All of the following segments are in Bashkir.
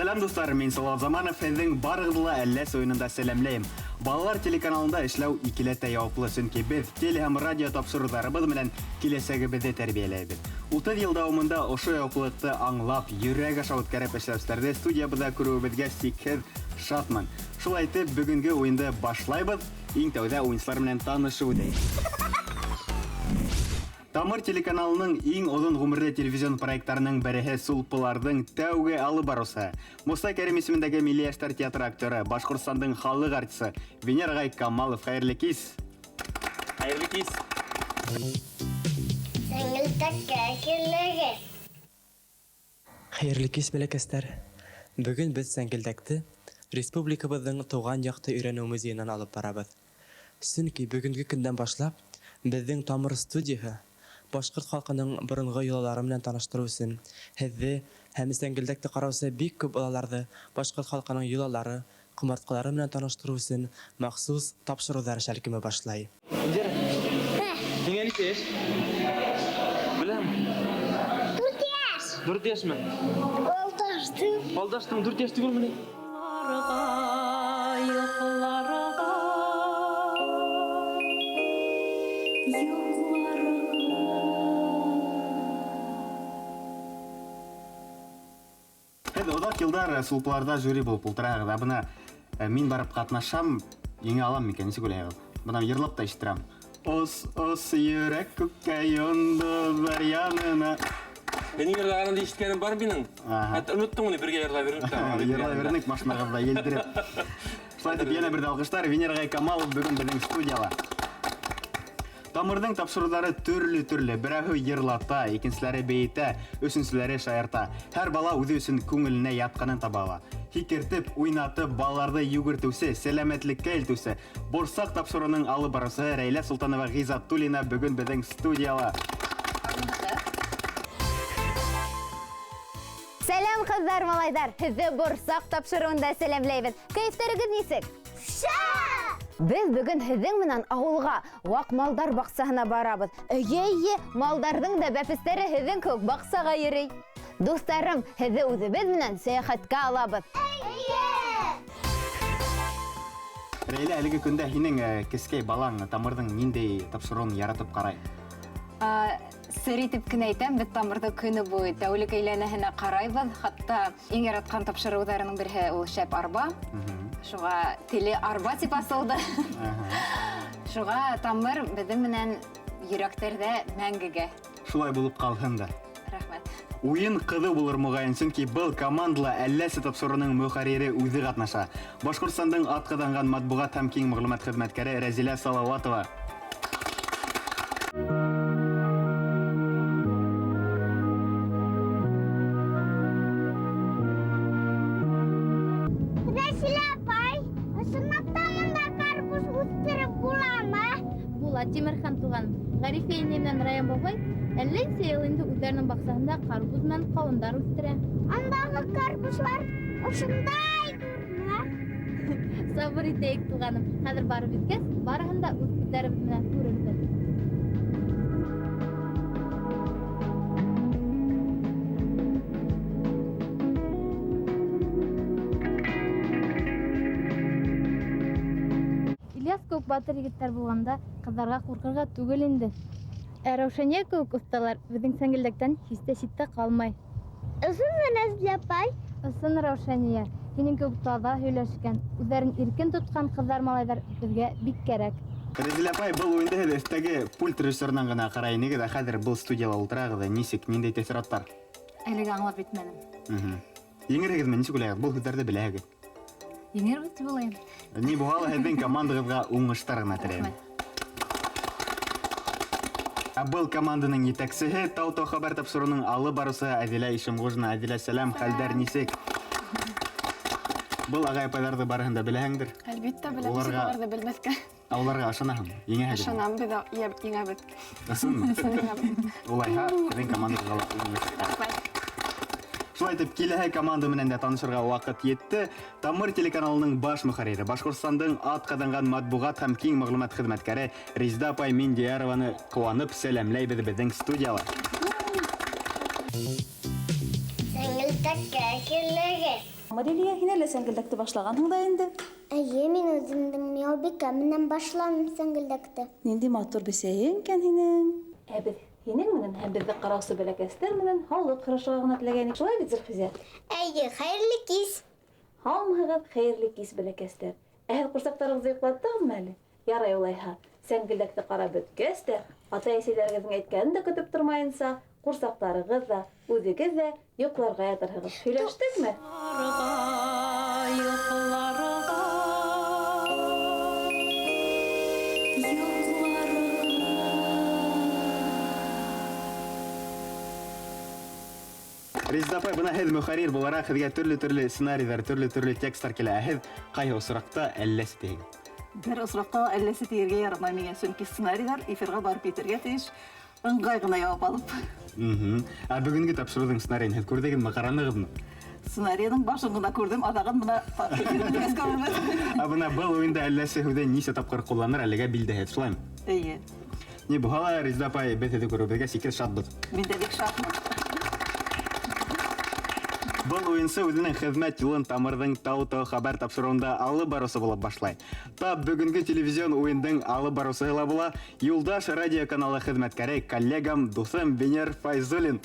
Сәләм, дуҫтар, мин Салават Заманов, һеҙҙең барығыҙҙы ла Әлләс уйынында сәләмләйем. Балалар телеканалында эшләү икеләтә яуаплы, сөнки беҙ теле һәм радио тапшырыуҙарыбыҙ менән киләсәгебеҙҙе тәрбиәләйбеҙ. 30 йыл дауамында ошо яуаплылыҡты аңлап, йөрәк аша үткәреп эшләүселәрҙе студиябыҙҙа күреүебеҙгә сикһеҙ шатмын. Шулай итеп, бөгөнгө уйынды башлайбыҙ. Иң тәүҙә уйынсылар менән танышып үтәйек. Тамыр телеканалының иң оҙон ғүмерле телевизион проекттарының береһе Сулпыларҙың тәүге алып барыусы. Муса Кәрим исемендәге Милли йәштәр театры актеры, Башҡортостандың халыҡ артисы Венер ағай Камалов. Хәйерле кис! Хәйерле кис! Сәңгелдәккә килегеҙ! Хәйерле кис, бәләкәстәр! Бөгөн беҙ Сәңгелдәкте республикабыҙҙың тыуған яҡты өйрәнеү музейынан алып барабыҙ. Сөнки бөгөнгө көндән башлап беҙҙең Тамыр студияһы башҡорт халҡының боронғо йолалары менән таныштырыу өсөн һеҙҙе һәм Сәңгелдәкте ҡараусы бик күп балаларҙы башҡорт халҡының йолалары, ҡомартҡылары менән таныштырыу өсөн махсус тапшырыуҙар шәлкеме башлай. Индира, һиңә нисә йәш? Беләм. 4 йәш. 4 йәшме? Алдаштым. Алдаштың, 4 йәш түгелме ни? Йоҡларға, йоҡларға. Һеҙ оҙаҡ йылдар Сулпыларҙа жюри булып ултыраһығыҙ. Ә бына мин барып ҡатнашам, еңә алам микән, нисек уйлайһығыҙ? Бына йырлап та ишеттерәм. Ос, ос, йөрәк күккә йондоҙҙар янына. Һинең йырлағаныңды ишеткәнем бар минең. Хәтта оноттоң уны, бергә йырлай бирҙек тә. Йырлай бирҙек, машинағыҙҙа елдереп. Шулай итеп, йәнә бер ҙә алҡыштар. Венер ағай Камалов бөгөн беҙҙең студияла. Тамырҙың тапшырыуҙары төрлө-төрлө. Берәүһе йырлата, икенселәре бейетә, өсөнсөләре шаярта. Һәр бала үҙе өсөн күңеленә ятҡанын таба ала. Һикертеп, уйнатып, балаларҙы йүгертеүсе, сәләмәтлеккә илтеүсе Борсаҡ тапшырыуының алып барыусыһы Рәйлә Солтанова Ғизатуллина бөгөн беҙҙең студияла. Сәләм, ҡыҙҙар, малайҙар! Һеҙҙе Борсаҡ тапшырыуында сәләмләйбеҙ. Кәйефтәрегеҙ нисек? Шәп! Беҙ бөгөн һеҙҙең менән ауылға, ваҡ малдар баҡсаһына барабыҙ. Эйе, эйе, малдарҙың да бәпестәре һеҙҙең кеүек баҡсаға йөрөй. Дуҫтарым, һеҙҙе үҙебеҙ менән сәйәхәткә алабыҙ. Эйе! Рәйлә, әлеге көндә һинең кескәй балаң Тамырҙың ниндәй тапшырыуын яратып ҡарай? Сер итеп кенә әйтәм, беҙ Тамырҙы көнө буйы тәүлек әйләнәһенә ҡарайбыҙ. Хатта иң яратҡан тапшырыуҙарының береһе ул Шәп арба. Шуға теле арба тип асылды. Шуға Тамыр беҙҙең менән йөрәктәрҙә мәңгегә. Шулай булып ҡалһын да. Рәхмәт. Уйын ҡыҙыу булыр моғайын, сөнки был командала Әлләсе тапшырыуының мөхәррире үҙе ҡатнаша. Башҡортостандың атҡаҙанған матбуғат һәм киң мәғлүмәт хеҙмәткәре Рәзилә Салауатова. Рәзилә апай, ысынлап та бында карбуз үҫтереп буламы? Була, Тимерхан туғаным. Ғәрифә инәй менән Раян бабай әллә нисә йыл инде үҙҙәренең баҡсаһында карбуз менән ҡауындар үҫтерә. Андағы карбузлар ошондай ҙурмы? Сабыр итәйек, туғаным. Хәҙер барып еткәс, барыһын да үҙ күҙҙәребеҙ менән күрербеҙ. Ильяс кеүек батыр егеттәр булғанда, ҡыҙҙарға ҡурҡырға түгел инде. Ә Раушания кеүек оҫталар беҙҙең Сәңгелдәктән һис тә ситтә ҡалмай. Ысынмы, Рәзилә апай? Ысын, Раушания. Һинең кеүек таҙа һөйләшкән, үҙҙәрен иркен тотҡан ҡыҙҙар-малайҙар беҙгә бик кәрәк. Рәзилә апай, был уйынды һеҙ өҫтәге пульт режиссерынан ғына ҡарай инегеҙ, ә хәҙер был студияла ултырағыҙ, нисек, ниндәй тәьҫораттар? Әлегә аңлап етмәнем. Еңерһегеҙме, нисек уйлайһығыҙ? Был һүҙҙәрҙе беләһегеҙ. Еңербеҙ тип уйлайым. Ни булһа ла һеҙҙең командағыҙға уңыштар ғына теләйем. Рәхмәт. Ә был команданың етәксеһе Тау-Тау хәбәр тапшырыуының алып барыусы Әҙилә Ишемғужина. Әҙилә, сәләм, хәлдәр нисек? Был ағай-апайҙарҙы барыһын да беләһеңдер. Әлбиттә беләм, нисек уларҙы белмәҫкә. Ә уларға ышанаһыңмы? Еңәһегеҙме? Ышанам, беҙ еңәбеҙ. Ысынмы? Ысын еңәбеҙ. Улайһа, беҙҙең командағыҙға ла уңыштар. Рәхмәт. Шулай итеп, киләһе команда менән дә танышырға ваҡыт етте. Тамыр телеканалының баш мөхәррире, Башҡортостандың атҡаҙанған матбуғат һәм киң мәғлүмәт хеҙмәткәре Резеда апай Миндиярованы ҡыуанып сәләмләйбеҙ беҙҙең студияла. Сәңгелдәккә килегеҙ! Лилия, һин әллә сәңгелдәкте башлағанһың да инде? Эйе, мин үҙемдең Мияубикә менән башланым сәңгелдәкте. Ниндәй матур бесәйең икән һинең. Ә беҙ һинең менән һәм беҙҙе ҡараусы бәләкәстәр менән һаулыҡ һорашырға ғына теләгәйнек. Шулай бит, Зөлхизә? Эйе, хәйерле кис. Һаумыһығыҙ, хәйерле кис, бәләкәстәр. Ә һеҙ ҡурсаҡтарығыҙҙы йоҡлаттығыҙмы әле? Ярай улайһа, сәңгелдәкте ҡарап бөткәс тә, атай-әсәйҙәрегеҙҙең әйткәнен дә көтөп тормайынса, ҡурсаҡтарығыҙ ҙа, үҙегеҙ ҙә йоҡларға ятырһығыҙ. Һөйләштекме? Резеда апай, бына һеҙ мөхәррир булараҡ һеҙгә төрлө-төрлө сценарийҙар, төрлө-төрлө тексттар килә. Ә һеҙ ҡайһы осраҡта әлләсе тиһегеҙ? Бер осраҡта ла әлләсе тиергә ярамай миңә, сөнки сценарийҙар эфирға барып етергә тейеш. Ыңғай ғына яуап алып. Ә бөгөнгө тапшырыуҙың сценарийын һеҙ күрҙегеҙме, ҡаранығыҙмы? Сценарийҙың башын ғына күрҙем, аҙағын бына Ә бына был уйында әлләсе һүҙен нисә тапҡыр ҡулланыр әлегә билдәһеҙ, шулаймы? Эйе. Ни булһа ла, Резеда апай, беҙ һеҙҙе күреүебеҙгә сикһеҙ шатбыҙ. Мин дә бик шатмын. Был уйынсы үҙенең хеҙмәт юлын Тамырҙың тау-тау хәбәр тапшырыуында алып барыусы булып башлай. Тап бөгөнгө телевизион уйындың алып барыусыһы ла була Юлдаш радио каналы хеҙмәткәре, коллегам, дуҫым Венер Файзуллин.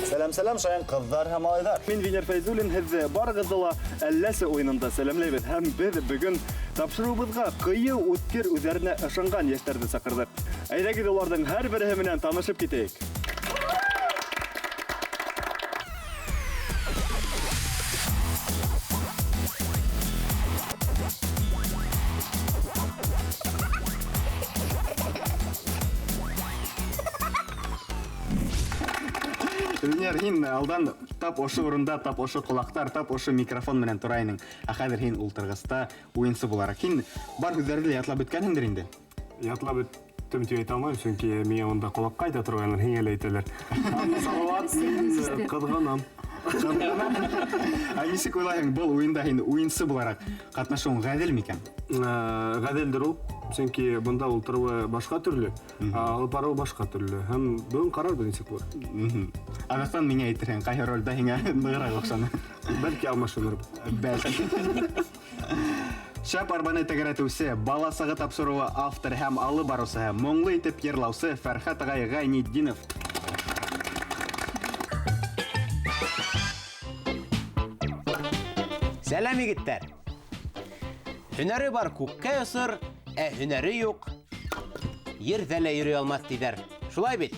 Сәләм, сәләм, шаян ҡыҙҙар һәм малайҙар. Мин Венер Фәйзуллин, һеҙҙе барығыҙҙы ла әлләсе уйынында сәләмләйбеҙ. Һәм беҙ бөгөн тапшырыуыбыҙға ҡыйыу, үткер, үҙҙәренә ышанған йәштәрҙе саҡырҙыҡ. Әйҙәгеҙ уларҙың һәр береһе менән танышып китәйек. Венер, һин алдан тап ошо урында, тап ошо ҡолаҡтар, тап ошо микрофон менән тора инең. Ә хәҙер һин ултырғыста уйынсы булараҡ. Һин бар һүҙҙәрҙе лә ятлап бөткәнһеңдер инде? Ятлап бөттөм тип әйтә алмайым, сөнки миңә унда ҡолаҡҡа әйтә торғайнылар, һиңә лә әйтәләр. Салауат, мин ҡыҙғанам. Ә нисек уйлайһың, был уйында һин уйынсы булараҡ ҡатнашыуың ғәҙел микән? Ғәҙелдер ул, сөнки бында ултырыуы башҡа төрлө, алып барыуы башҡа төрлө. Һәм бөгөн ҡарарбыҙ нисек булыр. Аҙаҡтан миңә әйтерһең, ҡайһы ролдә һиңә нығыраҡ оҡшаны? Бәлки алмашынырбыҙ. Бәлки. Шәп арбаны тәгәрәтеүсе, бала сағы тапшырыуы авторы һәм алып барыусыһы, моңло итеп йырлаусы Фәрхәт ағай Ғәйнетдинов. Сәләм, егеттәр! Һөнәре бар күккә осор, ә һөнәре юҡ ерҙә лә йөрөй алмаҫ тиҙәр. Шулай бит?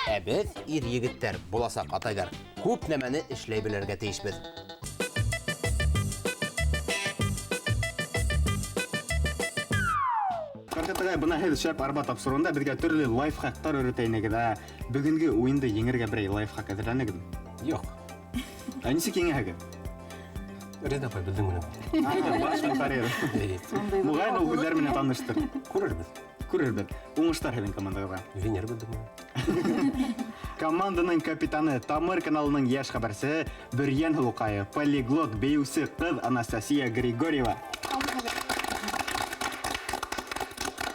Ә беҙ, ир егеттәр, буласаҡ атайҙар, күп нәмәне эшләй белергә тейешбеҙ. Фәрхәт ағай, бына һеҙ шәп арба тапшырыуында беҙгә төрлө лайфхактар өйрәтә инегеҙ. Ә бөгөнгө уйынды еңергә берәй лайфхак әҙерләнегеҙме? Юҡ. Ә нисек еңәһегеҙ? Резеда апай беҙҙең менән. Баш мөхәррир. Моғайын ул һүҙҙәр менән таныштыр. Күрербеҙ. Күрербеҙ. Уңыштар һеҙҙең командағыҙға. Венер беҙҙең менән. Команданың капитаны, Тамыр каналының йәш хәбәрсеһе Бөрйән һылыуҡайы, полиглот, бейеүсе ҡыҙ Анастасия Григорьева.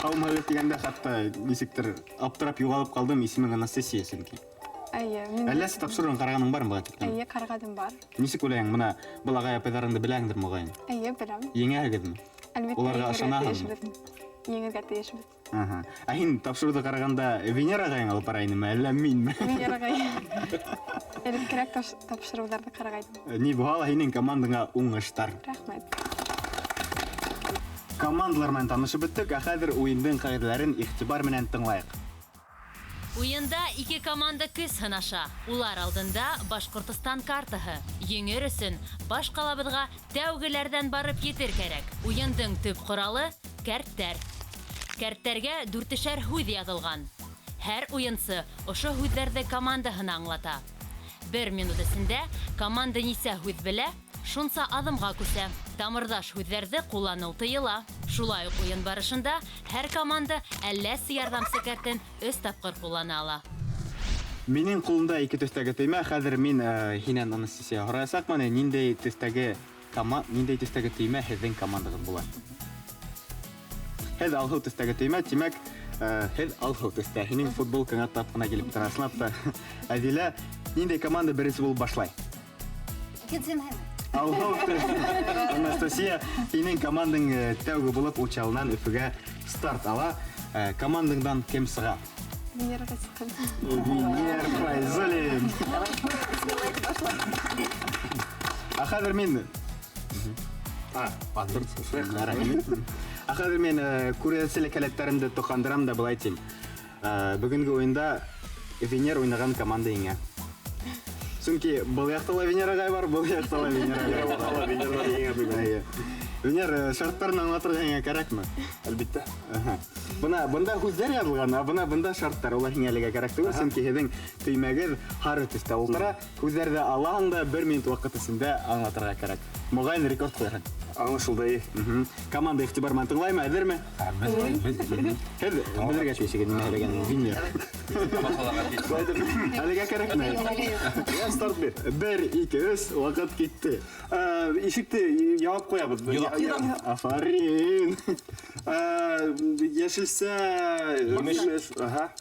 Һаумыһығыҙ тигәндә хатта нисектер аптырап юғалып ҡалдым, исемең Анастасия сөнки. Эйе, мин Әллә сә тапшырыуын ҡарағаның бармы быға тиклем? Эйе, ҡарағаным бар. Нисек уйлайһың, бына был ағай апайҙарыңды беләһеңдер моғайын? Эйе, беләм. Еңәһегеҙме? Әлбиттә, Уларға еңергә ышанаһыңмы? тейешбеҙ. Еңергә тейешбеҙ. Ә һин тапшырыуҙы ҡарағанда Венера ағайың алып бара инеме, әллә минме? Венера ағай. Элеккерәк тапшырыуҙарҙы ҡарағайным. Ни булһа ла һинең командаңа уңыштар. Рәхмәт. Командалар менән танышып бөттөк, ә хәҙер уйындың ҡағиҙәләрен иғтибар менән тыңлайыҡ. Уйында ике команда көс һынаша. Улар алдында Башҡортостан картаһы. Еңер өсөн баш ҡалабыҙға тәүгеләрҙән барып етер кәрәк. Уйындың төп ҡоралы кәрттәр. Кәрттәргә дүртешәр һүҙ яҙылған. Һәр уйынсы ошо һүҙҙәрҙе командаһына аңлата. Бер минут эсендә команда нисә һүҙ белә, шунса аҙымға күсә. Тамырҙаш һүҙҙәрҙе ҡулланыу тыйыла. Шулай уҡ уйын барышында һәр команда әлләсе ярҙамсы кәртен өс тапҡыр ҡуллана ала. Минең ҡулымда ике төҫтәге төймә. Хәҙер мин һинән, Анастасия, һораясаҡмын, ниндәй төҫтәге төймә һеҙҙең командағыҙ була? Һеҙ алһыу төҫтәге төймә, тимәк, һеҙ алһыу төҫтә. Һинең футболкаңа тап ҡына килеп тора. Ысынлап та, Әҙилә, Ниндәй команда беренсе булып башлай? Икенсеһен һайлай. Аллау Анастасия, һинең командаң тәүге булып Учалынан Өфөгә старт ала. Командаңдан кем сыға? Венера Фәтиховна. Венер Файзуллин. Ә хәҙер мин Ә хәҙер мин күрәҙәселек һәләттәремде тоҡандырам да былай тим. Бөгөнгө уйында Венер уйнаған команда еңә. Сөнки был яҡта ла Венер ағай бар, был яҡта ла Венер ағай бар. Венер еңә бөгөн. Венер, шарттарын аңлатырға һиңә кәрәкме? Әлбиттә. Бына бында һүҙҙәр яҙылған, ә бына бында шарттар. Улар һиңә әлегә кәрәк түгел, сөнки һеҙҙең төймәгеҙ һары төҫтә ултыра. Һүҙҙәрҙе алаһың да бер минут ваҡыт эсендә аңлатырға кәрәк. Моғайын рекорд ҡуярһың. Аңлашылды. Команда иғтибар менән тыңлаймы, әҙерме? Һеҙ белергә тейешһегеҙ нимә һөйләгәнен, Венер. Әлегә кәрәкме? Я старт бир. 1, 2, 3, ваҡыт китте. Ишекте ябып ҡуябыҙ. Афарин. Йәшелсә, Емеш. Аһа.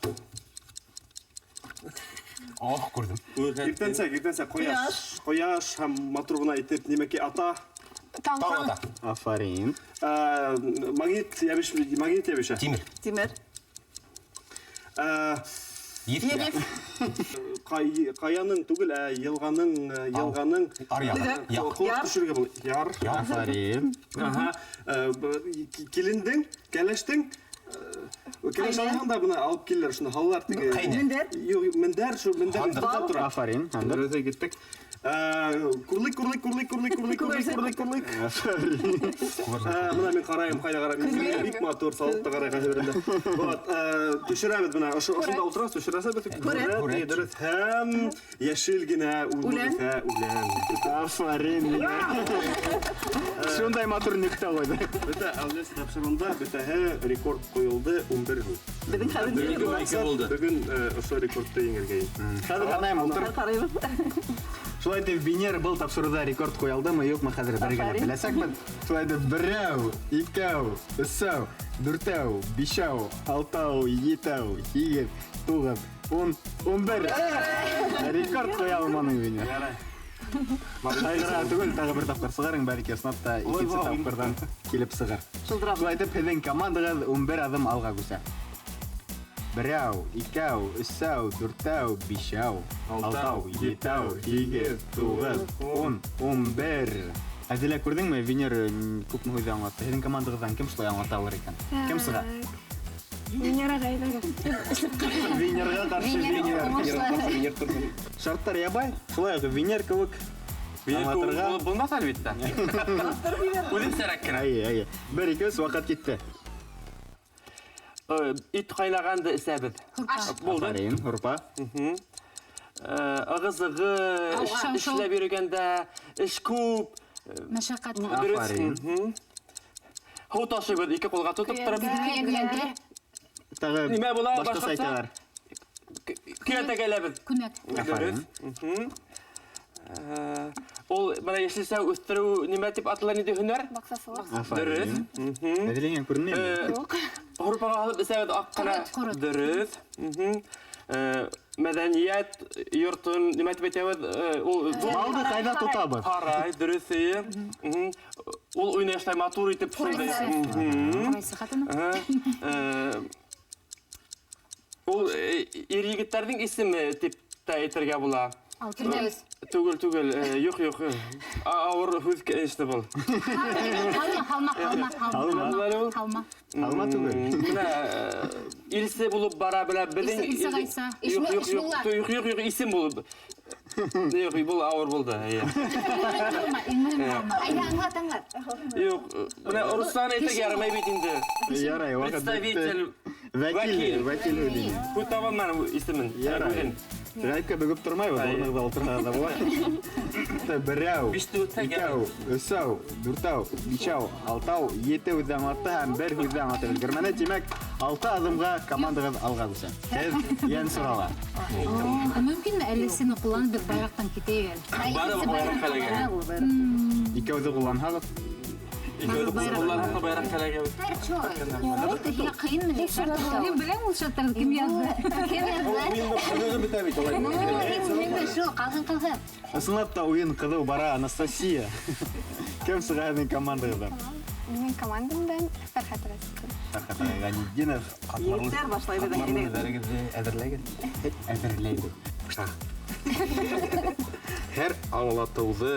Ох, күрҙем. Иртәнсәк, иртәнсәк, ҡояш. Ҡояш һәм матур ғына итеп, нимәкәй ата. Таң. Таң ата. Афарин. Магнит ябеш, магнит ябешә. Тимер. Тимер. Елиф. Ҡаяның түгел, ә йылғаның, йылғаның. Аръяғы. Яҡ. Ҡолаҡ төшөргә була. Яр. Афарин. Аһа. Килендең, кәләштең, кәләш алһаң да бына алып киләләр, шуны һалалар теге. Ҡәйнә. Мендәр. Юҡ, мендәр, шул мендәр Һандыҡ. өҫтөндә тора. Афарин. Һандыҡ. Дөрөҫ киттек. Курлык, курлык, курлык, курлык, курлык, курлык, курлык, курлык. Бына мин ҡарайым, ҡайҙа ҡарайым. Бик матур, салып та ҡарай ҡайһы берендә. Вот, төшөрәбеҙ бына. Ошонда ултырабыҙ, төшөрәсәбеҙ. Күрәт. Дөрөҫ. Һәм йәшел генә Үлән. Үлән. Афарин. Шундай матур нөктә ҡуйҙы. Бөтә Әлләс тапшырыуында бөтәһе рекорд ҡуйылды 11 һүҙ. Беҙҙең хәҙер Бөгөнгө 12 булды. Бөгөн ошо рекордты еңергә. Хәҙер һанайым, ултыр. Ҡарайбыҙ. Шулай итеп, Венер был тапшырыуҙа рекорд ҡуя алдымы, юҡмы, хәҙер бергәләп беләсәкбеҙ. Шулай итеп, берәү, икәү, өсәү, дүртәү, бишәү, алтау, етәү, һигеҙ, туғыҙ, ун, 11. Рекорд ҡуя алманың, Венер. Ҡайғыра түгел, тағы бер тапҡыр сығарың, бәлки ысынлап та икенсе тапҡырҙан килеп сығыр. Шулай итеп, һеҙҙең командағыҙ 11 аҙым алға күсә. Берәү, икәү, өсәү, дүртәү, бишәү, алтау, етәү, һигеҙ, туғыҙ, ун, 11. Әҙилә, күрҙеңме, Венер күпме һүҙҙе аңлатты? Һеҙҙең командағыҙҙан кем шулай аңлата алыр икән? Кем сыға? Венер ағай ҙа. Венерға ҡаршы Венер. Шарттар ябай, шулай уҡ Венер кеүек аңлатырға. Булмаҫ әлбиттә. Үҙенсәрәк кенә. Әйе, әйе. 1, 2, 3, ваҡыт китте. Ит ҡайнағанды эсәбеҙ. Булды. Афарин, һурпа. Ығы-зығы, эшләп йөрөгәндә, эш күп. Мәшәҡәт. Дөрөҫ. Афарин. Һыу ташыйбыҙ, ике ҡулға тотоп тороп. Тағы Нимә була, башҡаса башҡортса? әйтәләр. Көйәтәгәләбеҙ. Күмәк. Дөрөҫ. Ул бына йәшелсә үҫтереү нимә тип атала, ниндәй һөнәр? Баҡсасылыҡ. Дөрөҫ. Әҙерләнгән күренмәйме? Юҡ. Һурпаға һалып эсәбеҙ аҡ ҡына. Ҡорот, ҡорот. Дөрөҫ. Мәҙәниәт йортон нимә тип әйтәбеҙ? Ул Малды ҡайҙа тотабыҙ? Һарай, дөрөҫ, эйе. Ул уйнай матур итеп шундай. Ҡурайсы ҡатыны. Ул ир егеттәрҙең исеме тип тә әйтергә була. Фирҙәүес. Түгел, түгел, юҡ, юҡ. Ауыр һүҙ, конечно, был. Һалма, һалма, һалма, һалма. Һалма. Һалма түгел. Бына илсе булып бара белә, беҙҙең Илсе Ғайса. Юҡ, юҡ, юҡ, юҡ, юҡ, юҡ, исем булып. Юҡ, был ауыр булды, эйе. Һалма, иң мөһиме һалма. Әйҙә, аңлат, аңлат. Юҡ, бына урыҫтан әйтергә ярамай бит инде. Ярай, ваҡыт бөттө. Представитель. Вәкил, вәкил һүҙе. Күп таба алманым исемен. Ярай. Ғәйепкә бөгөп тормайбыҙ, урынығыҙҙа ултырһағыҙ да була. Берәү, икәү, өсәү, дүртәү, бишәү, алтау, ете һүҙҙе аңлатты һәм бер һүҙҙе аңлатып өлгөрмәне. Тимәк, 6 аҙымға командағыҙ алға күсә. Һеҙ йән сорала. Мөмкинме әле сине ҡулланып беҙ байраҡтан китәйек әле? Барыбер байраҡ әлегә. Икәүҙе ҡулланһағыҙ? Ҡуллар байраҡ кәрәк. Ҡыйын менән шарт. Мин беләм ул шарттарҙы кем яҙҙы. Кем яҙҙы? Уйындың бөтә бит улай. Шул, ҡалһын, ҡалһын. Ысынлап та уйын ҡыҙыу бара, Анастасия. Кем сыға һеҙҙең командағыҙҙан? Минең командамдан Фәрхәт Рәсүл. Фәрхәт Ғәнетдинов. Егеттәр башлай беҙҙең. Ҡатмарлы әҙерләгеҙ. Әҙерләйбеҙ. Һәр аңлатыуҙы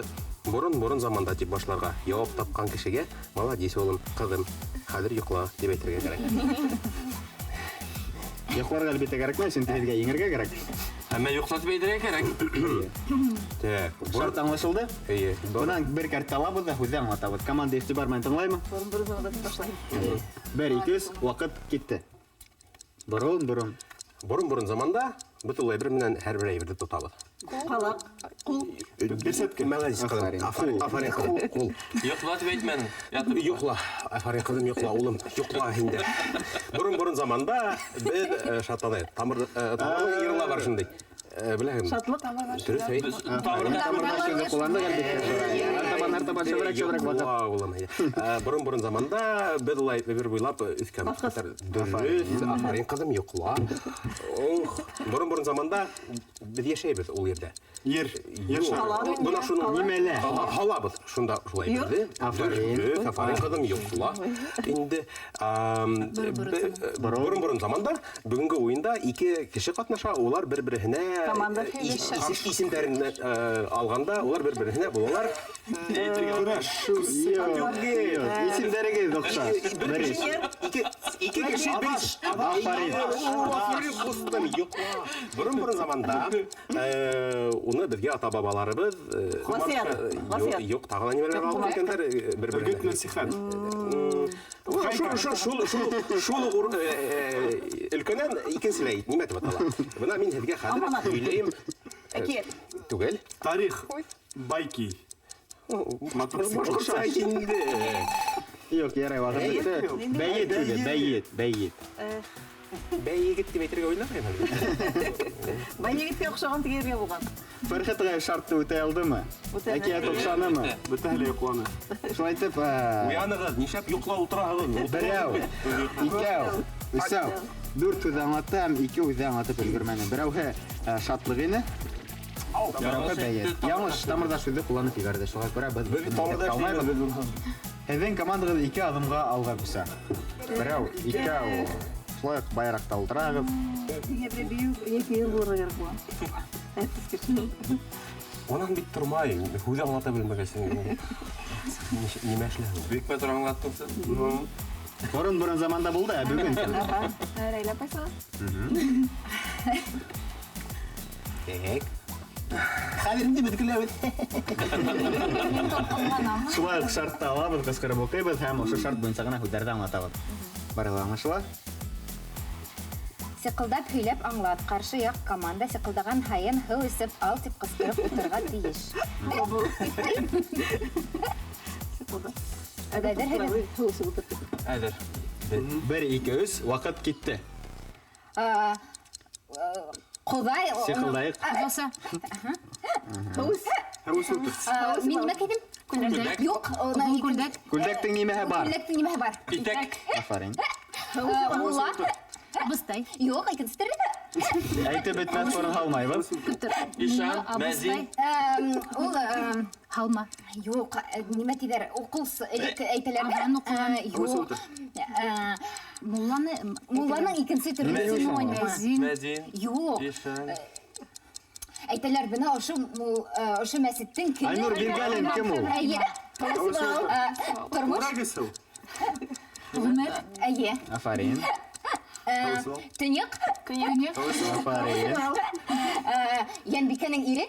борон-борон заманда тип башларға яуап тапҡан кешегә молодец, улым, ҡыҙым, хәҙер йоҡла тип әйтергә кәрәк. Йоҡларға әлбиттә кәрәкмәй, сөнки һеҙгә еңергә кәрәк. Әммә йоҡла тип әйтергә кәрәк. Так, шарт аңлашылды? Эйе. Бынан бер кәртә алабыҙ ҙа һүҙҙе аңлатабыҙ. Команда иғтибар менән тыңлаймы? Борон-борон заманда тип башлайым. 1, 2, 3, ваҡыт китте. Борон-борон. Борон-борон заманда бөтә ул әйбер менән һәр бер әйберҙе тотабыҙ. Ҡалаҡ, ҡул. Бирсәткә. Молодец, ҡыҙым. Афарин, афарин, ҡыҙым. Ҡул. Йоҡла тип әйтмәнең. Ятып йоҡла. Афарин, ҡыҙым, йоҡла, улым. Йоҡла инде. Борон-борон заманда беҙ шатланайыҡ. Тамыр йырла бар шундай. Беләһеңме? Шатлыҡ. Дөрөҫ, әй. Тамырҙа ҡулландыҡ әлбиттә. Артабан, артабан, шәберәк, шәберәк ваҡыт. Улым, әйҙә. Борон-борон заманда беҙ улай бер буйлап өҫкә дөрөҫ, афарин, ҡыҙым, йоҡла. Ох, борон-борон заманда беҙ йәшәйбеҙ ул ерҙә. Ер. Ер. Бына шуның нимәлә? Һалабыҙ шунда шулай беҙҙе. Дөрөҫ, афарин, ҡыҙым, йоҡла. Инде борон-борон заманда бөгөнгө уйында ике кеше ҡатнаша, улар бер-береһенә исемдәрен алғанда, улар бер-береһенә булалар. Исемдәрегеҙ оҡшаш. Ике кеше бер. Афарин. Афарин, ҡустым, йоҡла. Борон-борон заманда уны беҙгә ата-бабаларыбыҙ юҡ, тағы ла нимәләр алып киткәндәр, бер-береһенә. Өгөт нәсихәт. Шул уҡ өлкәнән икенселәй нимә тип атала? Бына мин һеҙгә хәҙер һөйләйем. Әкиәт. Түгел. Тарих. Байки. Башҡортса инде. Юҡ, ярай, ваҡыт бөттө. Бәйет һүҙе, бәйет, бәйет. Бәйегет тип әйтергә уйламайым әле. Бәйегеткә оҡшаған тигергә булған. Фәрхәт ағай шартты үтәй алдымы? Әкиәт оҡшанымы? Бөтәһе лә йоҡланы. Шулай итеп, Уянығыҙ, нишләп йоҡлап ултыраһығыҙ? Берәү, икәү, өсәү. Дүрт һүҙ аңлатты һәм ике һүҙҙе аңлатып өлгөрмәне. Берәүһе шатлыҡ ине, берәүһе бәйет. Яңылыш тамырҙаш һүҙҙе ҡулланып ебәрҙе. Шуға күрә беҙ Беҙ тамырҙаш алмайбыҙ. Һеҙҙең командағыҙ ике аҙымға алға күсә. Берәү, икәү. Шулай уҡ байраҡта ултырағыҙ. Һиңә берәй бейеү йәки йыр булырға кәрәк була. Унан бит тормай, һүҙ аңлата белмәгәс, нимә эшләһең? Бик матур аңлаттың һин. Борон-борон заманда булды, ә бөгөн кем? Рәйлә апай сыға. Так. Хәҙер инде беҙ көләбеҙ. Шулай уҡ шартты алабыҙ, ҡысҡырып уҡыйбыҙ һәм ошо шарт буйынса ғына һүҙҙәрҙе аңлатабыҙ. Барыһы ла аңлашыла? Сиҡылдап һөйләп аңлат. Ҡаршы яҡ команда сиҡылдаған һайын һыу эсеп ал тип ҡысҡырып ултырырға тейеш. Әҙерһегеҙ? Әҙер. 1, 2, 3, ваҡыт китте. Ҡоҙай, Сиҡылдайыҡ. Мин нимә кейҙем? Күлдәк. Юҡ, Күлдәк. Күлдәктең нимәһе бар? Күлдәктең нимәһе бар? Итәк. Афарин. Мулла. Абыстай. Юҡ, икенсе төрлө. Әйтеп бөтмәҫ борон һалмайбыҙ. Ишан, мәзин. Ул, Һалма. Юҡ, нимә тиҙәр? Уҡыл элек әйтәләр. Аған уҡыған. Юҡ. Мулланы Мулланың икенсе төрлө. Мәзин. Мәзин. Юҡ. Ишан. Әйтәләр, бына ошо мәсеттең кеме? Айнур Биргалин кем ул? Әйе. Тормош. Ғүмер. Әйе. Афарин. Төньяҡ. Көньяҡ. Афарин. Йәнбикәнең ире.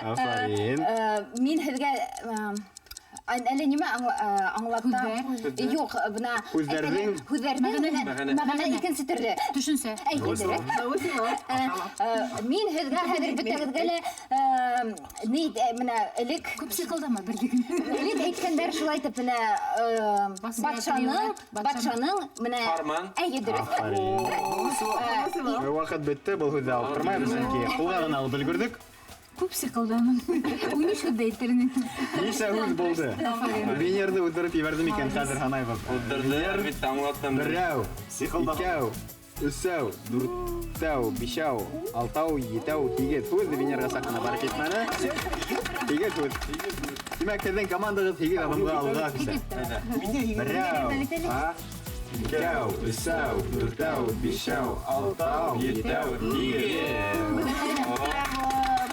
Афарин. Мин һеҙгә әллә нимә аңлата? Юҡ, бына Һүҙҙәрҙең һүҙҙәрҙең мәғәнә икенсе төрлө. Төшөнсә. Әйе. Мин һеҙгә хәҙер бөтәгеҙгә лә ни бына элек күп сиҡылдама берлеген. Элек әйткәндәр шулай итеп бына батшаның бына Фарман. Әйе, дөрөҫ. Ваҡыт бөттө, был һүҙҙе алып тормайбыҙ, сөнки ҡулға ғына алып өлгөрҙөк. Күп сиҡылданым. 13 һүҙ ҙә әйтер инем. Нисә һүҙ булды? Венерҙы уҙҙырып ебәрҙе микән, хәҙер һанайбыҙ. Уҙҙырҙы, әлбиттә, аңлаттым. Берәү, икәү, өсәү, дүртәү, бишәү, алтау, етәү, һигеҙ һүҙ Венерға саҡ ҡына барып етмәне. Һигеҙ һүҙ. Тимәк, һеҙҙең командағыҙ һигеҙ аҙымға алға күсә. Берәү, икәү, өсәү, дүртәү, бишәү, алтау, етәү, һигеҙ.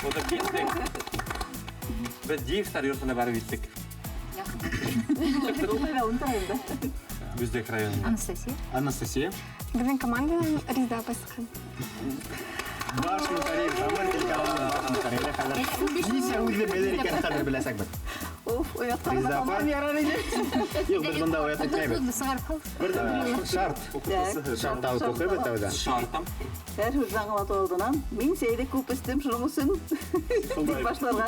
Уҙып киттек. Беҙ Диевтар йортона барып еттек. Бүздәк районында. Анастасия. Анастасия. Беҙҙең команданан Риза апай сыҡҡан. Баш мөхәррир, Тамыр телеканалының баш мөхәррире хәҙер. Нисә һүҙҙе белер икән хәҙер беләсәкбеҙ. Уф, оятҡан Риза апа. ярар ине. Юҡ, беҙ бында оят итмәйбеҙ. Шарт. Шарт алып уҡыйбыҙ тәүҙә. Шартым. Һәр һүҙҙе аңлатыу алдынан мин сәйҙе күп эстем, шуның өсөн тип башларға.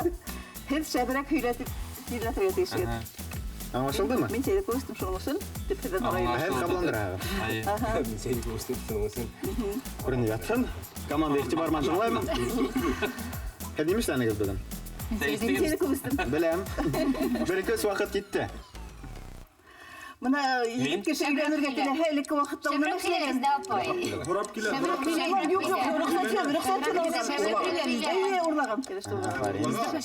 Һеҙ шәберәк һөйләтергә тейешһегеҙ. Аңлашылдымы? Мин сәйҙе күп эстем, шуның өсөн тип һеҙҙе һорайым. Һеҙ ҡабаландыраһығыҙ. Мин сәйҙе күп эстем, шуның өсөн. Күренеп ятһын. Команда иғтибар менән тыңлаймын. Һеҙ нимә эшләнегеҙ бөгөн? Мин сәйҙе күп эстем. Беләм. Бер ике өс ваҡыт китте. Бына егет кеше өйләнергә теләһә, элекке ваҡытта уны Шәберәк һөйләгеҙ ҙә, апай. Һорап килә, һорап килә. Юҡ, юҡ, рөхсәт юҡ, рөхсәт юҡ. Эйе, урлаған килеш урлаған.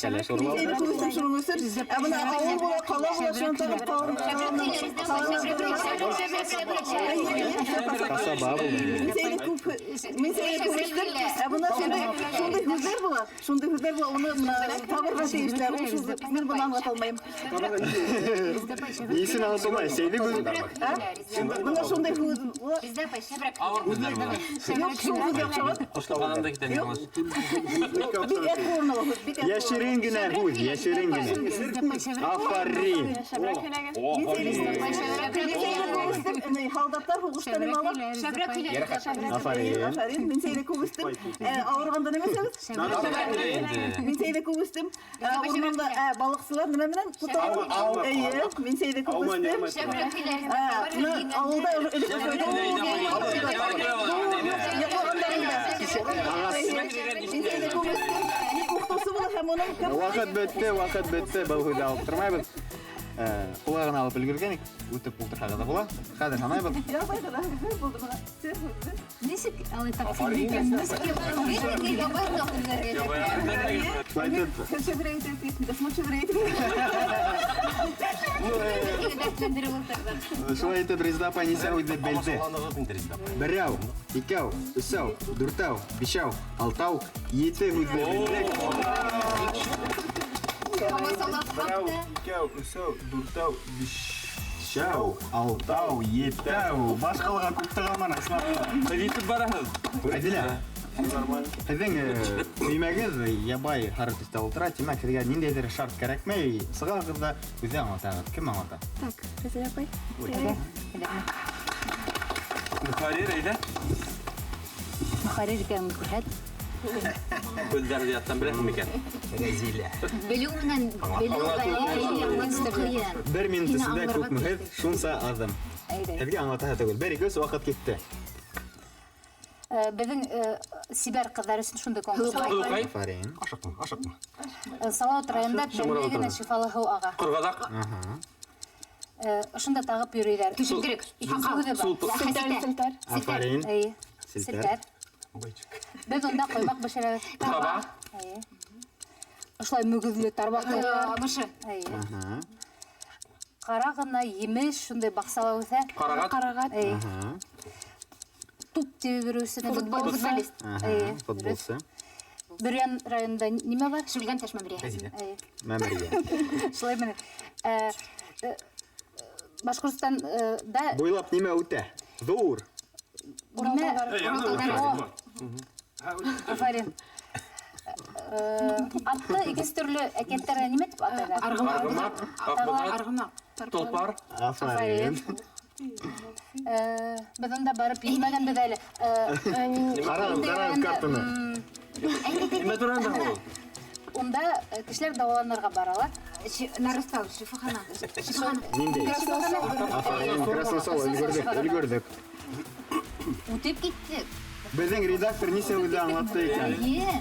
Кәләш урлау. Мин сәйҙе күп эстем, шуның өсөн. Ә бына ауыл була, ҡала була, шунан тағы Ҡасаба булды. Мин сәйҙе күп, мин сәйҙе күп эстем. Ә бына шундай һүҙҙәр була, шундай һүҙҙәр була, уны бына табырға тейешләр. Ул шул, мин быны аңлата алмайым. Нисен аңлата алмай? Сәйҙе күп. Бына шундай һүҙ була. Риза апай, шәберәк. Ауыр һүҙҙәр була. Юҡ, шул һүҙ яҡшымы? Ҡошлағандан да китә миңә. Бик әҙ урын ала һүҙ, бик әҙ. Йәшерен генә һүҙ, йәшерен генә. Афарин. Шәберәк һөйләгеҙ. Мин сәйҙе күп эстем. Һалдаттар һуғышта нимә ала? Шәберәк һөйләгеҙ. Афарин. Афарин. Мин сәйҙе күп эстем. Ауырғанда нимә эсәбеҙ? Мин сәйҙе күп эстем. Урманда балыҡсылар нимә менән тота? Эйе, мин сәйҙе күп эстем. Шәберәк һөйләгеҙ. Ауылда элек Мин сәйҙе күп эстем. Уҡытыусы була һәм уның Ваҡыт бөттө, ваҡыт бөттө. Был һүҙҙе алып тормайбыҙ. Ҡулға ғына алып өлгөргән идек, үтеп ултырһағыҙ ҙа була. Хәҙер һанайбыҙ. Ябай ғына һүҙҙәр булды бына. Сер һүҙҙе. Нисек алай тапсың икән? Нисек ябай ғына һүҙҙәр Шулай итеп, Һеҙ шәберәк әйтергә тейешһегеҙ, Дәсман шәберәк әйтергә. Шулай итеп, Риза апай нисә һүҙҙе белде? Берәү, икәү, өсәү, дүртәү, бишәү, алтау, ете һүҙҙе белдек. Берәү, икәү, өсәү, дүртәү, Бишәү, алтау, етәү. Башҡаларға күп тығылманы, ысынлап. Һеҙ етеп бараһығыҙ. Әдилә, һеҙҙең өймәгеҙ ябай һары төҫтә ултыра, тимәк, һеҙгә ниндәйҙер шарт кәрәкмәй. Сығағыҙ ҙа үҙе аңлатағыҙ. Кем аңлата? Так, Рәзилә апай. Мөхәррир, әйҙә. Мөхәррир икәнен күрһәт. Һүҙҙәрҙе яттан беләһең микән? Рәзилә. Белеү менән белеү ҡыйын. Бер минут эсендә күпме һүҙ, шунса аҙым. Һеҙгә аңлатаһы түгел. Бер, ике, өс, ваҡыт китте. Беҙҙең сибәр ҡыҙҙар өсөн шундай конкурс. Һылыуҡай. Афарин. Ашыҡма, ашыҡма. Салауат районында тәмле генә шифалы һыу аға. Ҡорғаҙаҡ. Ошонда тағып йөрөйҙәр. Түшелдерек. Икенсе һүҙе бар. Селтәр. Афарин. Эйе. Селтәр. Селтәр. Беҙ унда ҡоймаҡ бешерәбеҙ. Таба. Эйе. Ошолай мөгөҙлө тарбаҡ. Мышы. Эйе. Ҡара ғына емеш, шундай баҡсала үҫә. Ҡарағат. Ҡарағат. Эйе. Туп тибеп йөрөүсе. Футбол, футболист. Эйе. Футболсы. Бөрйән районында нимә бар? Шүлгән таш мәмерйәһе. Рәзилә. Эйе. Мәмерйә. Шулай менә. Башҡортостанда Буйлап нимә үтә? Ҙур. Нимә? Афарин. Атты икенсе төрлө әкиәттәрҙә нимә тип атайҙар? Арғымаҡ, аҡбуҙат, Арғымаҡ. Толпар. Афарин. Беҙ унда барып етмәгәнбеҙ әле. Ҡарағыҙ, ҡарағыҙ картаны. Нимә тураһында ул? Унда кешеләр дауаланырға баралар. Нарастау, шифахана. Шифахана. Ниндәй? Афарин, Красносол, өлгөрҙөк, өлгөрҙөк. Үтеп киттек. Беҙҙең редактор нисә һүҙҙе аңлатты икән? Эйе.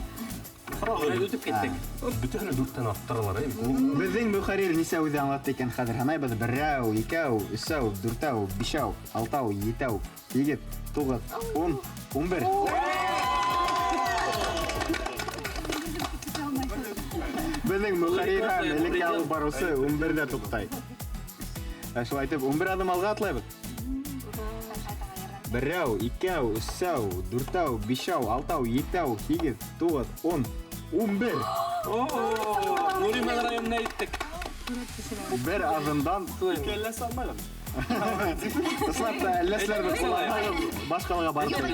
Сразу үтеп киттек. Бөтәһен дүрттән арттыралар, әй. Беҙҙең мөхәррир нисә үҙе аңлатты икән хәҙер һанайбыҙ. Берәү, икәү, өсәү, дүртәү, бишәү, алтау, етәү, һигеҙ, туғыҙ, ун, 11. Беҙҙең мөхәррир һәм элекке алып барыусы 11-дә туҡтай. Шулай итеп, 11 аҙым алға атлайбыҙ. Берәү, икәү, өсәү, дүртәү, бишәү, алтау, етәү, һигеҙ, туғыҙ, ун, 11. Нуриман районына еттек. Бер аҙымдан Ике әлләсе алмайҙым. Ысынлап та, әлләселәр бер ҡулланһағыҙ, башҡалаға барып китәбеҙ.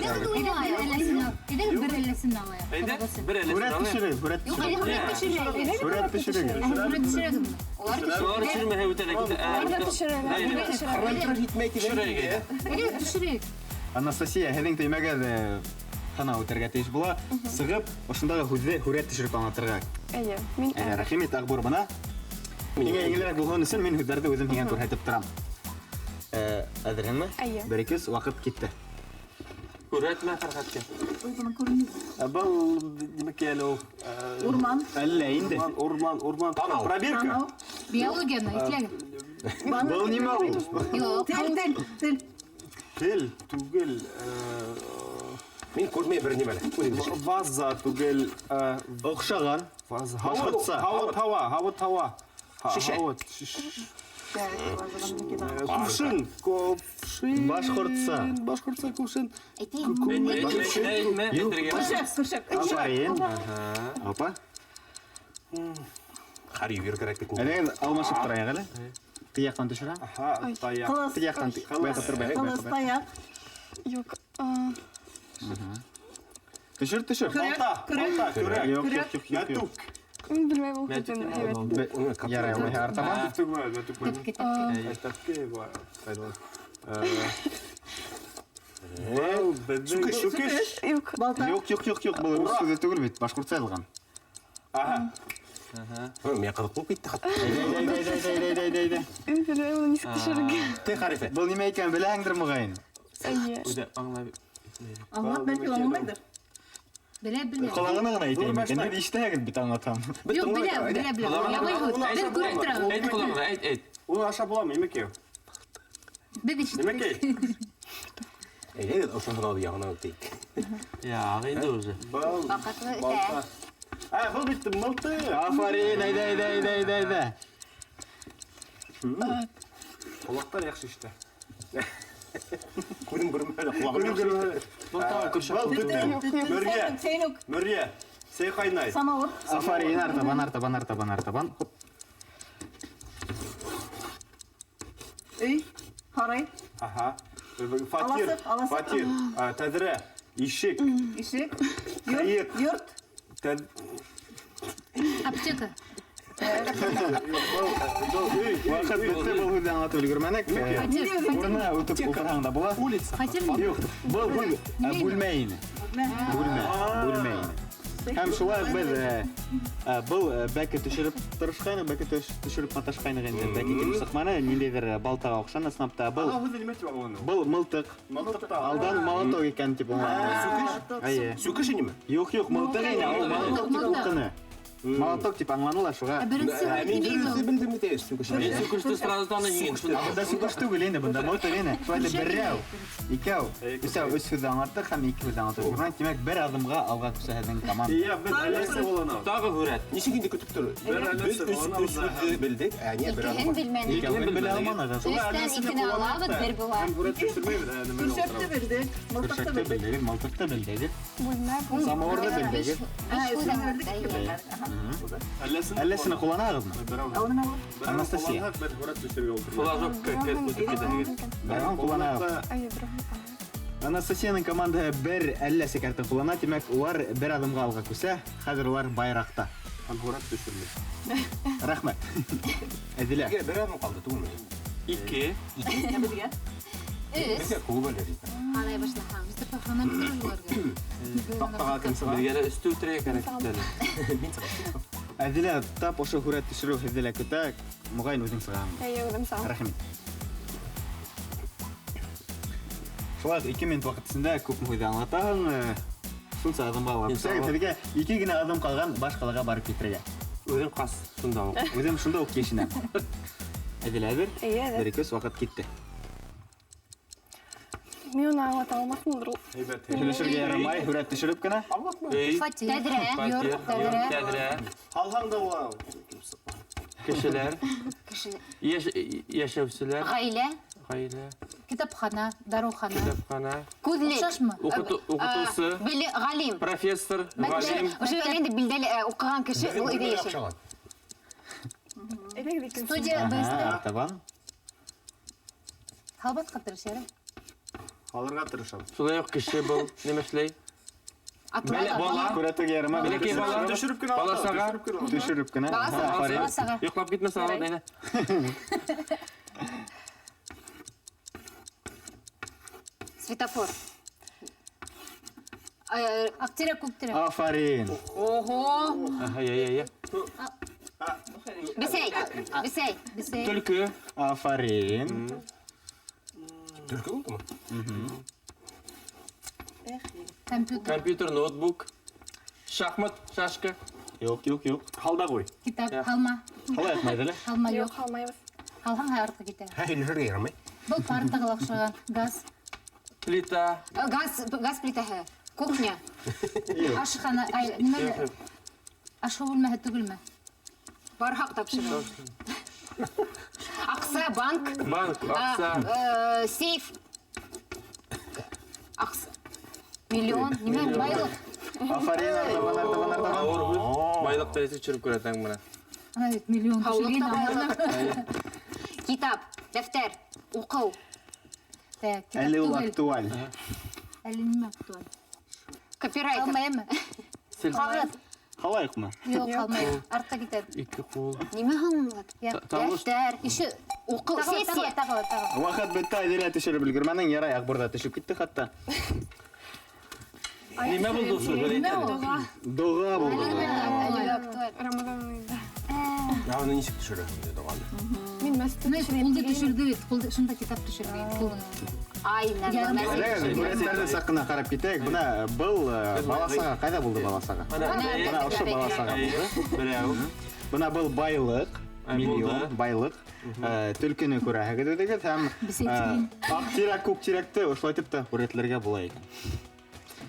Әйҙә, бер әлләсен алайыҡ. Әйҙә, бер әлләсен Һүрәт алайыҡ. төшөрөгөҙ, һүрәт Юҡ, әйҙә, һүрәт төшөрөгөҙ. төшөрәйек. Һүрәт төшөрөгөҙ. Һүрәт төшөрәгеҙме? Улар Улар төшөрмәһә үтә лә китә. Улар төшөрәләр. Етмәй тигән. Төшөрәйек, әйҙә. Әйҙә, төшөрәйек. Анастасия, һеҙҙең төймәгеҙ һынау үтәргә тейеш була. Сығып, ошондағы һүҙҙе һүрәт төшөрөп аңлатырға. Әйе, мин Әйҙә, рәхим ит, Аҡбур, бына. Һиңә еңелерәк булһын өсөн мин һүҙҙәрҙе үҙем һиңә күрһәтеп торам. Әҙерһеңме? Әйе. Бер, ике, өс, ваҡыт китте. Күрһәтмә Фәрхәткә. Ой, бының күренмәй. Был нимәкәй әле ул? Урман. Әллә инде. Урман, урман, урман. Танау. Пробирка. Танау. Биологияны иҫләгеҙ. Был нимә ул? Юҡ. Тел, тел, тел. Тел түгел. Мин күрмәй бер нимә лә. Күҙем төшә. Ваза түгел. Оҡшаған. Ваза. Башҡортса. Һауыт, һауа, һауыт, һауа. Шешә. Һауыт. Кувшин, кувшин. Башҡортса. Башҡортса кувшин. Әйтмә, әйтергә. Көршәк, көршәк. Афарин. Опа. Хәр йүгер кәрәк бит. Әлегеҙ алмашып торайыҡ әле. Теге яҡтан төшөрә. Аһа, таяҡ. Ҡылыс. Теге яҡтан байҡап тор, байҡап Ҡылыс, тор. таяҡ. Юҡ. Төшөр, төшөр. Балта, балта, көрәк. Юҡ, юҡ, юҡ, юҡ, юҡ. Мин белмәйем ул һүҙен, һәйбәт. Ярай, улай артабан. Түгмә, түгмә. Тәпке, тәпке. Тәпке, Был беҙҙең сүкеш. Юҡ. Балта. Юҡ, юҡ, юҡ, юҡ, был рус һүҙе түгел бит, башҡортса яҙылған. Аһа. Миңә ҡыҙыҡ булып китте хатта. Әйҙә, әйҙә, әйҙә, әйҙә, әйҙә, әйҙә. Мин белмәйем уны нисек төшөрөргә. Т хәрефе. Был нимә икәнен беләһеңдер моғайын. Әйе. Үҙе аңлай. Аңлап, бәлки аңламайҙыр. Белә, белә. Ҡолағына ғына әйтәйем икән, һеҙ ишетәһегеҙ бит аңлатам. Юҡ, белә, белә, белә. Ябай һүҙ. Беҙ күреп торабыҙ. Әйт ҡолағына, әйт, әйт. Уны ашап буламы, нимәкәй? Беҙ ишеттек. Нимәкәй? Әйҙәгеҙ, ошо һорауҙы яңынан үтәйек. Яҡ инде уже. Был Ваҡытлы үтә. балта. Ә, был бит мылтыҡ. Афарин, әйҙә, әйҙә, әйҙә, әйҙә, әйҙә. Ҡолаҡтар яҡшы ишетә. Күҙең күрмәһә лә, ҡолағың Күҙең яҡшы күрмәһә лә. Был тағы көршәк. Был төтөн. Мөрйә. Сәйнүк. Мөрйә. Сәй ҡайнай. Самауыр. Афарин, артабан, артабан, артабан, артабан. Хоп. Өй, һарай. Аһа. Фатир, Аласыҡ, аласыҡ. фатир, тәҙрә, ишек. Ишек. Ҡыйыҡ. Йорт, йорт. Аптека. Ваҡыт бөттө, был һүҙҙе аңлатып өлгөрмәнек. Урынына үтеп ултырһаң да була. Улица. Фатир. Юҡ, был бүлмә ине. Бүлмә, бүлмә ине. Һәм шулай уҡ беҙ был бәке төшөрөп тырышҡайныҡ, бәке төшөрөп маташҡайныҡ инде. Бәке килеп сыҡманы, ниндәйҙер балтаға оҡшаны, ысынлап та был. Ана һүҙе нимә тип аңланы? Был мылтыҡ. Мылтыҡ та. Алдан молоток икән тип аңланы. Сүкеш? Әйе. Сүкеш инеме? Юҡ, юҡ, мылтыҡ ине, ул молоток тип уҡыны. Молоток тип аңланылар шуға. Ә беренсе Ә, мин нимә дөрөҫ ул? белдем бит, сүкеш. Мин сүкеште сразу таныйм. Бында сүкеш түгел инде, бында мылтыҡ ине. Шулай итеп берәү, икәү, өсәү, өс һүҙҙе аңлаттыҡ һәм ике һүҙҙе аңлаттыҡ. Шунан, тимәк, бер аҙымға алға күсә һеҙҙең команда. Иә, беҙ әлләсе буланы. Тағы һүрәт. Нисек инде көтөп тор? Бер Беҙ әлләсе өс буланы. өс һүҙҙе белдек, ә не бер Икеһен аҙым. белмәнек. Икәүен белә алманығыҙ. Өстән икене алабыҙ, бер була. Һәм һүрәт төшөрмәйбеҙ, ә нәмәгә Көршәкте ултырабыҙ. белдек, мылтыҡты Көршәкте белдек. белдегеҙ, мылтыҡты белдегеҙ. Бүлмә, бүлмә. Самауырҙы белдегеҙ. Ә, өсөүен белдек, ике белмәнек. Аһа. Әлләсене ҡулланаһығыҙмы? Берәү Анастасия. ҡулланһаҡ, беҙ һүрәт төшөрөргә ултырабыҙ. Флажок үтеп китәһегеҙ. Берәү ҡулланаһығыҙ. Әйе, берәү. Анастасияның командаһы бер әлләсе картын ҡуллана, тимәк, улар бер аҙымға алға күсә. Хәҙер улар байраҡта. Һәм һүрәт төшөрмәй. Рәхмәт. Әҙилә. Беҙгә бер аҙым ҡалды түгелме? Ике. Ике. Беҙгә. Өс. Беҙгә күп әле. Һанай башлаһаң. Мустафа уларға. Таҡтаға кем сыға? Беҙгә лә өстө үтергә кәрәк әле. Мин сығам. Әҙилә, тап ошо һүрәт төшөрөү һеҙҙе лә көтә. Моғайын үҙең сығаһың. Әйе, үҙем сығам. Рәхмәт. Шулай уҡ 2 минут ваҡыт эсендә күпме һүҙҙе аңлатаһың? Шунса аҙымға алға. Һеҙгә 2 генә аҙым ҡалған баш ҡалаға барып китергә. Үҙем ҡас шунда уҡ. Үҙем шунда уҡ йәшенәм. Әҙел әҙер? Эйе, әҙер. 1, 2, 3, ваҡыт китте. Мин уны аңлата алмаҫмындыр ул. Һөйләшергә ярамай, һүрәт төшөрөп кенә. Фатир. Тәҙрә. Йорт, тәҙрә. Тәҙрә. Һалһаң да була. Кешеләр. Кешеләр. Йәшәүселәр. Ғаилә. Ғаилә. Китапхана, дарыухана. Китапхана. Күҙлек. Оҡшашмы? Уҡытыусы. Ғалим. Профессор, ғалим. Ошо инде билдәле уҡыған кеше ул өйҙә йәшәй. Студия бесте. Артабан. Һалбатҡа тырыш, ярай. Алырға тырышам. Шулай уҡ кеше был, нимә эшләй? Бала. Күрәтергә ярамай. Бәләкәй бала. Төшөрөп кенә Бала саға. Төшөрөп кенә. Бала саға. Йоҡлап китмәсә алып, әйҙә. Светофор. Аҡ тирәк, күк тирәк. Афарин. Ого. Аһа, я, я, я. Бесәй, бесәй, бесәй. Төлкө. Афарин. Төлкө булдымы? Компьютер. Компьютер, ноутбук, шахмат, шашка. Юҡ, юҡ, юҡ. Һалда ҡуй. Китап, һалма. Һалайыҡ майҙы әле? Һалма юҡ. Юҡ, һалмайбыҙ. Һалһаң артҡа китә. Һөйләшергә ярамай. Был партаға ла оҡшаған. Газ. Плита. Газ, газ плитаһы. Кухня. Ашхана, ай, нимә? Ашыу бүлмәһе түгелме? Барһаҡ тапшырыу. Аҡса, банк. Банк, аҡса. Сейф. Аҡса. Миллион, нимә? Байлыҡ. Афарин, артабан, артабан, артабан. Ауыр һүҙ. Байлыҡ тәресе төшөрөп күрәтәң бына. Ана бит миллион Һаулыҡ төшөргән. та байлыҡ. Китап, дәфтәр, уҡыу. Так, китап Әле ул түгел. актуаль. Әле нимә актуаль? Копирайтер. Алмаймы? Ҡағыҙ. Һалайыҡмы? Юҡ, һалмайыҡ. Артҡа китә. Ике ҡул. Нимә һуң ул? Дәфтәр. Ишe уҡыу, сессия. Тағы, тағы. Ваҡыт бөттө, Әҙилә төшөрөп өлгөрмәнең, ярай, Аҡбурҙа төшөп китте хатта. Нимә булды ул? Нимә ул? Доға булды. Әле актуаль. Рамазан айында. Ә уны нисек төшөрәһең инде доғаны? Мин мәсеттә Ҡулды төшөрҙө бит, ҡулды шунда китап төшөргән. Ай, Һүрәттәрҙе саҡ ҡына ҡарап китәйек. Бына был баласаға ҡайҙа булды баласаға? Бына ошо баласаға булды. Берәү. Бына был байлыҡ, миллион байлыҡ. Төлкөнө күрәһегеҙ үҙегеҙ һәм аҡ тирәк, күк тирәкте ошолай итеп тә һүрәтләргә була икән.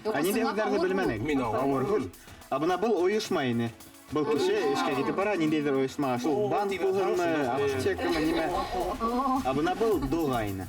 Ә ниндәй һүҙҙәрҙе белмәнек? Мин ауыр һүҙ. Ә бына был ойошма ине. Был кеше эшкә китеп бара, ниндәйҙер ойошма. Шул банк булһынмы, аптекамы, нимә? Ә бына был доға ине.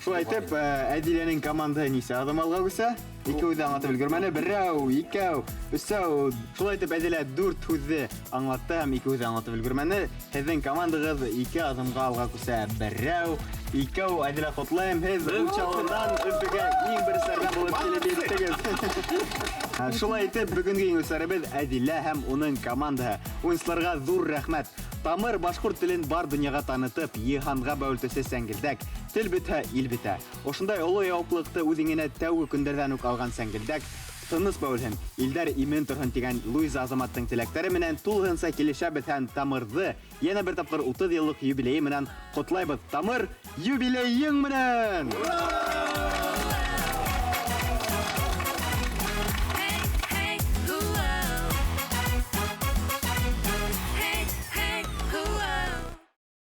Шулай итеп, Әдиләнең командаһы нисә аҙым алға күсә? Ике һүҙҙе аңлатып өлгөрмәне. Берәү, икәү, өсәү. Шулай итеп, Әдилә 4 һүҙҙе аңлатты һәм ике һүҙҙе аңлатып өлгөрмәне. Һеҙҙең командағыҙ 2 аҙымға алға күсә. Берәү, икәү. Әдилә, ҡотлайым, һеҙ Учалыдан Өфөгә иң беренселәрҙән булып килеп еттегеҙ. Шулай итеп, бөгөнгө еңеүселәребеҙ Әдилә һәм уның командаһы. Уйынсыларға ҙур рәхмәт. Тамыр башҡорт телен бар донъяға танытып, йыһанға бәүелтеүсе сәңгелдәк. Тел бөтһә, ил бөтә. Ошондай оло яуаплылыҡты үҙ иңенә тәүге көндәрҙән үк алған сәңгелдәк тыныс бәүелһен, илдәр имен торһон тигән Луиза Азаматтың теләктәре менән тулыһынса килешәбеҙ һәм Тамырҙы йәнә бер тапҡыр 30 йыллыҡ юбилейы менән ҡотлайбыҙ. Тамыр юбилейың менән! Ура!